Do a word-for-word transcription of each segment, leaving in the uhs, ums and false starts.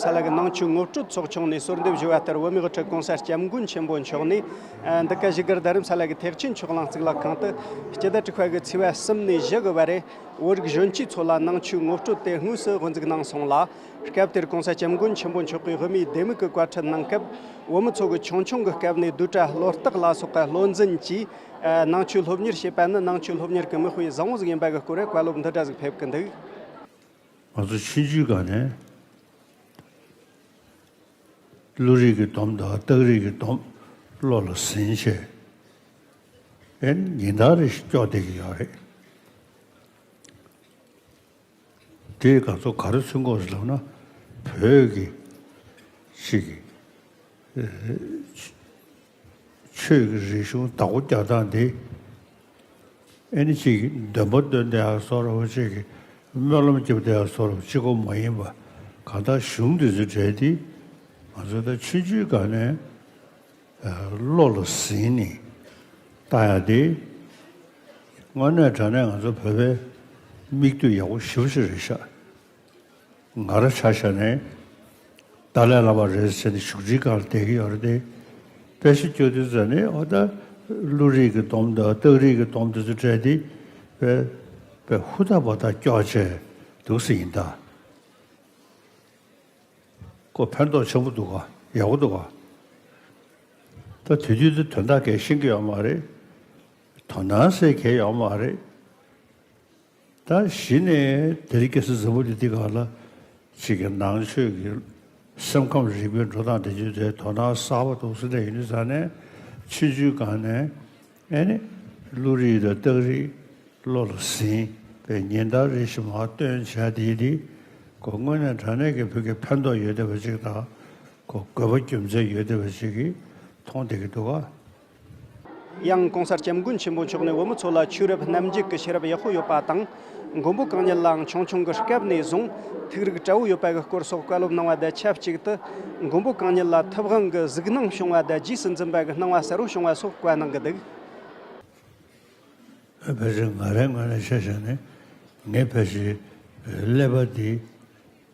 ས་ལ་གི་ནང་ཆོས་ངོ་སྤྲོད་ཚོགས་ཆུང་ནས་གསོལ་འདེབས་ཞུ་བ་ལྟར། བོད་མིའི་དབུ་ཁྲིད་༸གོང་ས་༸སྐྱབས་མགོན་ཆེན་པོ་མཆོག་ནས་འདི་ག་བཞུགས་སྒར་རྡ་རམ་ས་ལ་གི་ཐེག་ཆེན་ཆོས་གླིང་གཙུག་ལག་ཁང་དུ་སྤྱི་ཟླ་དྲུག་པ་གི་ཚེས་པ་གསུམ་ནས་བཞི་གི་བར་རེ། བོད་རིགས་གཞོན་སྐྱེས་ཚོ་ལ་ནང་ཆོས་ངོ་སྤྲོད་དེ་དངོས་སུ་དབུ་འཛུགས་གནང་སོང་ལ། སྐབས་དེར་༸གོང་ས་༸སྐྱབས་མགོན་ཆེན་པོ་མཆོག་གིས་དབུ་མའི་ལྡེ་མིག་གི་བཀའ་ཁྲིད་གནང་སྐབས། བོད་མི་ཚོ་གིས་ཆུང་ཆུང་གི་སྐབས་ནས་བསྡུས་གྲྭ་བློ་རྟགས་ལ་སོགས་པ་བློ་འཛིན་གྱིས་ནང་ཆོས་སློབ་གཉེར་བྱེད་པ་ནི་ནང་ཆོས་སློབ་གཉེར་གྱི་མིག་དཔེ་བཟང་བོ་ཟིག་ཡིན་པ་གི་སྐོར་བཀའ་སློབ་འདི་འདྲ་ཟིག་ཕེབས་ཀྱི་འདུག། ང་ཚོ་ཆུང་ཆུང་སྒང་ནས་བློ་རིག་གི་སྡོམ་དང་རྟགས་རིག་གི་སྡོམ་བློ་ལ་ཟིན་བྱས། ཨེ་ཉིན་ལྟར་རེ་བཞིན་སྐྱོར་བསྡད་ཀྱི་ཡོད་རེད། དེས་ང་ཚོ་ག་རེ་མཚོན་གྱི་ཡོད་ཟེར་ལབ་ན། བོད་ཀྱི་ཅིག་གི་ཨེ་ཆོས་ཀྱི་རིག་གཞུང་བདག་པོ་རྒྱག་སྟངས་འདི། ཨེ་ནི་ཅིག་འདོན་པ་འདོན་བསྡད་ཡག་བཟོ་འདྲ་བོ། ཅིག་གི་སྨོན་ལམ་རྒྱབ་བསྡད་ཡག་བཟོ་འདྲ་བོ་གཅིག་པོ་མ་ཡིན་པ། གང་ལྟར་གཞུང་འདི་ཚོའི་གྲས་འདི་ང་ཚོ་ད་ཆུང་ཆུང་སྒང་ནས་བློ་ལ་ཟིན་ནས་བལྟ་ཡག་འདི། དངོས་གནས་དྲང་གནས་ང་ཚོ་བོད་པའི་མིག་ལྟོས་ཡག་པོ་ཞེ་པོ་ཅིག་རེད་ཤག། ང་རང་ཆ་བཞག་ནས་ཏཱ་ལའི་བླ་མ་རེད་ཟེར་ནས་བཞུགས་ཁྲིའི་སྒང་ལ་བསྡད་ཀྱི་ཡོད་རེད་དེ། དཔེ་ཆ་སྐྱོར་དུས་ཙམ་ནས་འོ་ད་བློ་རིག་གི་སྡོམ་དང་རྟགས་རིག་གི་སྡོམ་དེ་ཚོ་སྤྲད་དེ། དཔེ་དཔེ་ཧུར་ཐག་འབད་ཐག་སྐྱོར་བྱས་འདུག་སེ་ཡིན་ད། ཁོ་ཕན་ཐོགས་ཆེན་པོ་འདུག་ག། ཡག་པོ་འདུག་ག། ད་དུས་རྒྱུན་དུ་དོན་དག་གས་ཤེས་ཀྱི་ཡོད་མ་རེད། དོ་སྣང་ཟེར་གས་ཡོད་མ་རེད། ད་གཞི་ནས་དེ་རིང་ཁ་སང་འཛམ་བུ་གླིང་འདི་སྒང་ལ་ཅིག་གི་ནང་ཆོས་ཀྱི་སེམས་ཁམས་རིག་པའི་འགྲོ་སྟངས་དེ་ཚོའི་ཐད་དོ་སྣང་གསར་པ་འདུག་ཟེར་ནས་ཡིན་དུས་ཙང་ནས། ཆུང་ཆུང་སྒང་ནས་ཨེ་ནི་བློ་རིག་དང་རྟགས་རིག་བློ་ལ་ཟིན་པའི་ཉིན་ལྟར་རེ་བཞིན་མར་སྟོན་བྱས་དེ་དེ་ཁོ་དངོས་གནས་དྲང་གནས་ཀྱི་བོད་ཀྱི་ཕན་ཐོགས་ཡོད་བསྡད་པ་ཅིག་དང་། ཁོ་དགོས་པ་རྒྱུ་མཚན་ཡོད་བསྡད་པ་ཅིག་གིས་མཐོང་བསྡད་ཀྱི་འདུག་ག། ཡང་༸གོང་ས་༸སྐྱབས་མགོན་ཆེན་པོ་མཆོག་ནས་བོད་མི་ཚོ་ལ་ཆོས་རབ་རྣམ་འབྱེད་ཀྱི་ཤེས་རབ་ཡག་པོ་ཡོད་པ་དང་། མགོན་པོ་གང་ཉིད་ལའང་ཆུང་ཆུང་གི་སྐབས་ནས་བཟུང་ཐུགས་རིག་བཀྲ་བོ་ཡོད་པ་གི་སྐོར་སོགས་བཀའ་སློབ་གནང་བ་དང་ཆབས་ཅིག་ཏུ། མགོན་པོ་གང་ཉིད་ལ་ཐུབ་དབང་གི་གཟིགས་སྣང་བྱུང་བ་དང་རྗེས་སུ་འཛིན་པ་གི་སྣང་བ་གསལ་བོ་བྱུང་བ་སོགས་བཀའ་གནང་གི་འདུག། ཕལ་ཆེར་ང་རའི་ངོས་ནས་ཆ་བཞག་ནས་ངས་ཕལ་ཆེར་ཀླད་པ་འདི་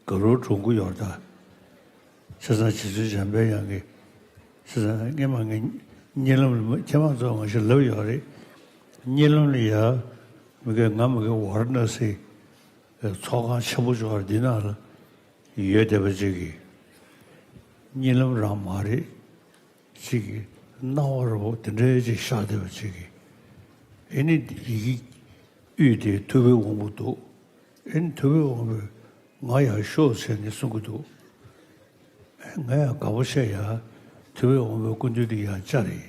དགའ་རབ་གྲུང་གི་ཡོད་རེད་ད། བྱས་ཙང་རྗེ་བཙུན་འཇམ་པའི་དབྱངས་ཀྱིས། བྱས་ཙང་སྔོན་མ་ངས་གཉིད་ལམ་ལ་ཁྱེད་རང་ཚོ་མ་གཞི་ལབ་ཡོད་རེད། གཉིད་ལམ་ལ་ཡ་མི་དགེ་ང་མི་དགེ་ཝཱ་ར་ཎ་སིའི་ཚོགས་ཁང་ཆེན་པོ་ཅིག་ཡོད་རེད། འདི་ནང་ལ་ཡོད་བསྡད་པ་ཅིག་གིས། གཉིད་ལམ་རང་མ་རེད། ཅིག་གིས་སྣང་བ་ར་བོ་དེ་འདྲའི་ཅིག་ཤར་བསྡད་པ་ཅིག་གིས། ཨེ་ནི་ཡི་གེ་དབུས་དེ་ཐུབ་པའི་དབང་པོ་འདུག། ཨེ་ནི་ཐུབ་པའི་དབང་པོས་ང་ཡར་ཤོག་ཟེར་ནས་གསུང་གི་འདུག། ཨེ་ང་ཡང་དགའ་པོ་བྱས་ཡ། ཐུབ་པའི་དབང་པོའི་སྐུ་མདུན་དུ་ཡར་བཅར་ཡིན།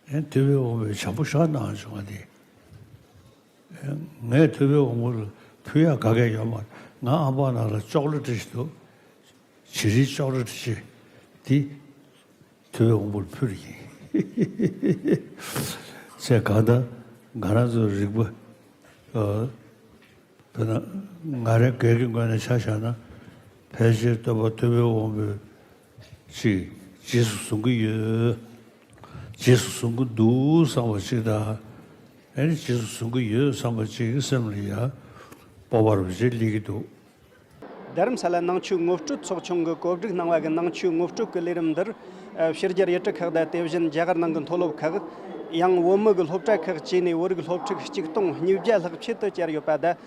ཨེ་ཐུབ་པའི་དབང་པོས་བྱམས་པོ་ཞེ་དྲག་གནང་བྱུང་བ་དེ། ངས་ཐུབ་པའི་དབང་པོ་ལ་ཕུལ་ཡག་ག་གེ་ཡོད་མ་རེད། ང་ཨམ་ཕྲག་ནང་ལ་ཅོག་ལེ་ཊི་ཞིག་འདུག། བྱི་རིལ་ཅོག་ལེ་ཊི་ཞིག་དེ་ཐུབ་པའི་དབང་པོ་ལ་ཕུལ་ཡིན། ཚེ་གང་ལྟར་ང་རང་ཚོའི་རིག་པ། ཨ། དཔེར་ན་ང་རང་སྒེར་གྱི་ངོས་ནས་ཆ་བཞག་ན། ཕལ་ཆེར་སྟོན་པ་ཐུབ་པའི་དབང་པོས་ཅིག་རྗེས་སུ་བཟུང་གི་ཡོད། རྗེས་སུ་བཟུང་གི་འདུག་བསམ་པ་ཅིག་དང་། ཨེ་ནི་རྗེས་སུ་བཟུང་གི་ཡོད་བསམ་པ་ཅིག་གི་སེམས་ལ་ཡ་སྤོབས་པ་རུ་ཅིག་སླེབས་ཀྱི་འདུག། རྡ་རམ་ས་ལ་ནང་ཆོས་ངོ་སྤྲོད་ཚོགས་ཆུང་གིས་གོ་སྒྲིག་གནང་བ་གི་ནང་ཆོས་ངོ་སྤྲོད་ཀྱི་ལས་རིམ་འདིར། ཕྱི་རྒྱལ་ཡུལ་གྲུ་ཁག་དང་དེ་བཞིན་རྒྱ་གར་ནང་གི་མཐོ་སློབ་ཁག། ཡང་བོད་མི་གི་སློབ་གྲྭ་ཁག་བཅས་ནས་བོད་རིགས་སློབ་ཕྲུག་ཆིག་སྟོང་ཉིས་བརྒྱ་ལྷག་ཆེད་དུ་བཅར་ཡོད་པ་དང་།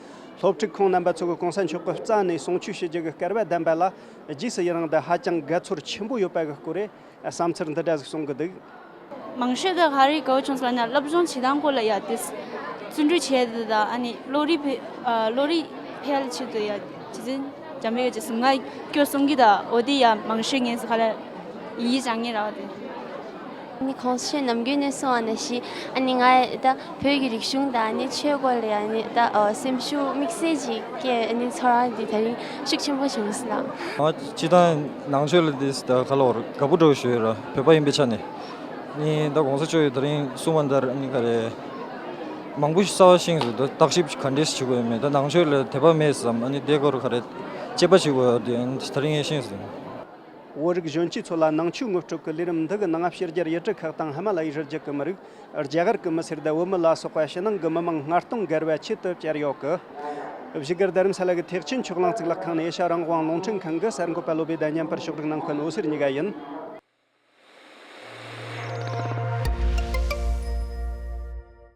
སློབ་ཕྲུག་ཁོང་རྣམ་པ་ཚོ་གིས་གོང་ས་མཆོག་གི་རྩ་ནས་གསུང་ཆོས་ཞུ་རྒྱུ་གི་སྐལ་བ་ལྡན་པ་ལ་རྗེས་སུ་ཡི་རང་དང་ཧ་ཅང་དགའ་ཚོར་ཆེན་པོ་ཡོད་པ་གི་སྐོར་རེད། བསམ་ཚུལ་འདི་འདྲ་ཟིག་གསུང་གི་འདུག། མང་ཤོས་དེ་ག་རེ་དགའ་བོ་བྱུང་སོང་ལབ་ན། སློབ་སྦྱོང་བྱེད་སྟངས་སྐོར་ལ་ཡ་དེ་བརྩོན་འགྲུས་བྱས་དེ་དང་། ཨ་ནི་བློ་རིག་འཕེལ་བློ་རིག་འཕེལ་ཆེད་དུ་ཡ་རྗེ་བཙུན་འཇམ་དཔལ་གྱི་གསུང་ང་སྐྱོར་གསུང་གི་དང་། འོ་དེ་ཡ་མང་ཤོས་ངས་ག་ལ་ཡིད་ཆེས་ངེས་ར་བ་དེ། ཨ་ནི་གོང་ས་མཆོག་ནམ་རྒྱུན་ནས་གསུང་བ་ནང་བཞིན། ཨ་ནི་ང་ད་བོད་ཀྱི་རིག་གཞུང་དང་ཨ་ནི་ཆོས་སྐོར་ལ་ཡ་ཨ་ནི་ད་སེམས་ཤུགས་དམིགས་བསལ་ཅིག་སྐྱེ། ཨ་ནི་ཚོར་བ་འདི་དེ་རིང་ཤུགས་ཆེན་པོ་བྱུང་སོང་ལགས། ང་སྤྱིར་བཏང་ནང་ཆོས་ལ་འདི་ད་ག་ལ་བར་དགའ་པོ་འདྲ་བོ་ཞིག་ཡོད་ར། བོད་པ་ཡིན་པའི་ཆ་ནས། ཨ་ནི་ད་གོང་ས་མཆོག་གིས་དེ་རིང་གསུངས་པ་ལྟར་ཨ་ནི་ག་རེ། མང་པོ་ཞིག་གསར་པ་ཤེས་སོང་། ད་བརྟག་ཞིབ་ག་འདྲས་བྱེད་དགོས་ཡོད་མེད། ད་ནང་ཆོས་ལ་དད་པ་མེད་བསམ། ཨ་ནི་དེ་སྐོར་ག་རེ་དཔྱད་པ་བྱེད་དགོས་ཡོད་དེ་ཨ་ནི་དེ་རིང་ངས་ཤེས་སོང་། བོད་རིགས་གཞོན་སྐྱེས་ཚོ་ལ་ནང་ཆོས་ངོ་སྤྲོད་ཀྱི་ལས་རིམ་འདི་གི་ནང་ཕྱི་རྒྱལ་ཡུལ་གྲུ་ཁག་དང་ཧི་མ་ལ་ཡའི་རི་རྒྱུད་ཀྱི་མི་རིགས། རྒྱ་གར་གྱི་མི་སེར་དང་བོད་མི་ལ་སོགས་པ་ཕྱི་ནང་གི་མི་མང་ལྔ་སྟོང་བརྒལ་བ་ཆེད་དུ་བཅར་ཡོད་ཀི། བཞུགས་སྒར་རྡ་རམ་ས་ལ་གི་ཐེག་ཆེན་ཆོས་གླིང་གཙུག་ལག་ཁང་ནས་ཨེ་ཤ་རང་དབང་རླུང་འཕྲིན་ཁང་གི་གསར་འགོད་པ་བློ་བྷེ་དང་མཉམ་པར་ཕྱོགས་སྒྲིག་གནང་མཁན་འོད་ཟེར་གཉིས་ཀ་ཡིན།